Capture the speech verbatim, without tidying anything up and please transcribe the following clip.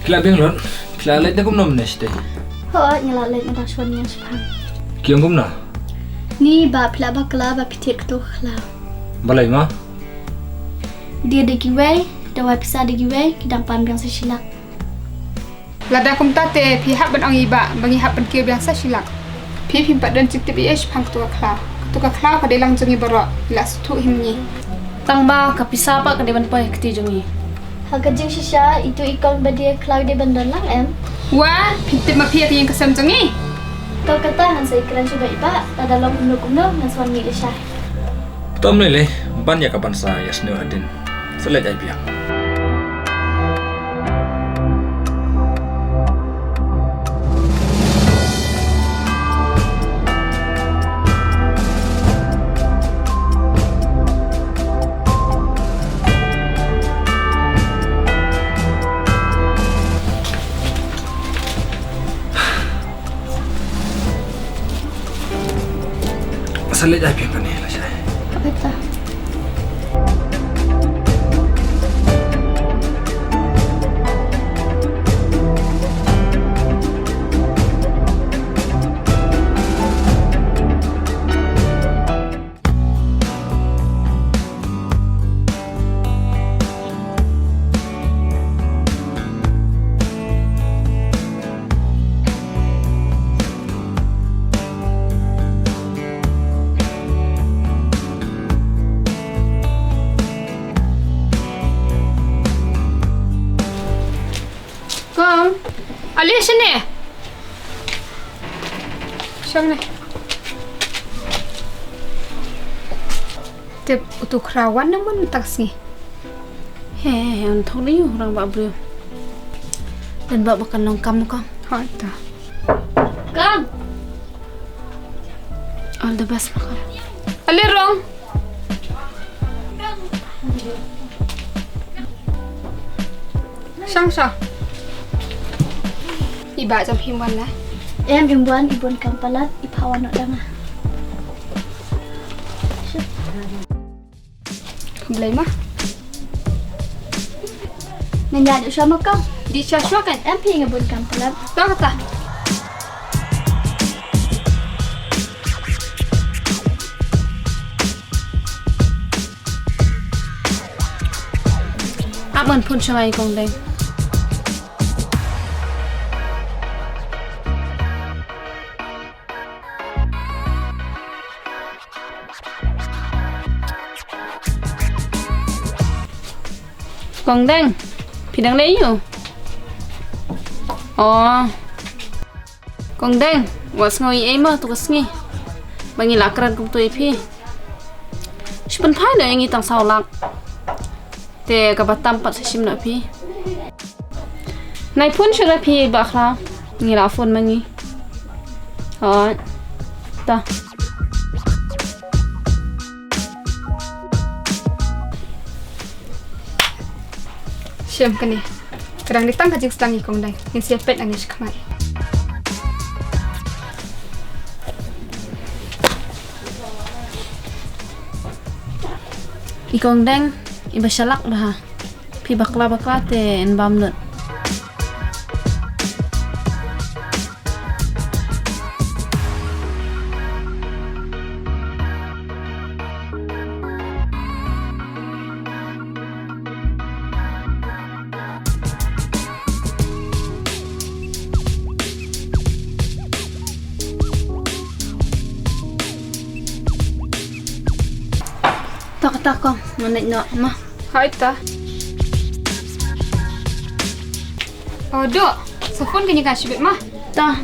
Phi la biang lut, phi la leit da kumno mynne shatei? Hooid, nga la leit, nga dang shu wan ïeng shaphang. Ki ong kumno? Ni ba phi la bakla ba phi thied kato ka khlaw. Balei ma? Dieng da kiwei, dawai pisa da kiwei, ki dang pan biang sa shi lak. Lada kumta te phi hap ban ong ïa i bah ba ngi hap ban kiew biang sa shi lak. Phi phim pat don jingtip ei ei shaphang kato ka khlaw. Kato ka khlaw ka dei lang jong ngi baroh, ngi la sngewthuh hi ma ngi. Tang ba ka pisa pat ka dei ban poi ha kti jong ngi. Ha ka jingshisha, itu i kong ba die khlaw i dei ban don lang em? Wah, phi tip ma phi ïa ka ïing ka sem jong ngi. To kata ngan sa ïakren shuh bad i bah, lada long kumno kumno ngan sa wan mih lashai. To ym lei lei, ban ïa ka ban sa ïasnoh hadien. Sa leit ai biang. Sa leit ai biang kane lashai. Kata. Kong, ale shane. Shane. Tip utu khraw wan nang man mynta ka sngi. He, he, he, un thok ni u rangbah briew. Don ba ba kan long kam u Kong. Hooid ta. Kong. All the best ma Kong. Ale rong. Shang sha. I bah jong phi im wan la? Em, im wan, i bun kam palat, i pha wan noh da nga. Khublei ma. Ngan ïaid shuwa ma Kong. Dih shuwa shuwa kan? Em phi, nga bun kam palat. To kata. Ap ngan phone sha i Kong Deng. Kong Deng, phi dang leh aiu? Oh. Kong Deng, wat sngew ei ei mo tu ka sngi ba ngi la kren kumtu ïa phi. Shu pynphai noh ïa ngi tang saw lak. Te kaba tam pat sa shim noh phi. Nai phone shuh ïa phi Bah Khlaw. Ngi la phone ma ngi. Hooid. Ta. Shem kane. Ka dang dei tang ka jingsdang i Kong Deng. Ngin sa ïa peit nangne shakhmat. I Kong Deng, i ba shalak bha. Phi bakla bakla te yn bam lut. Ta kata Kong, ngan leit noh ma. Hooid ta. Oh, Doh, sa phone kane ka shibit ma. Ta.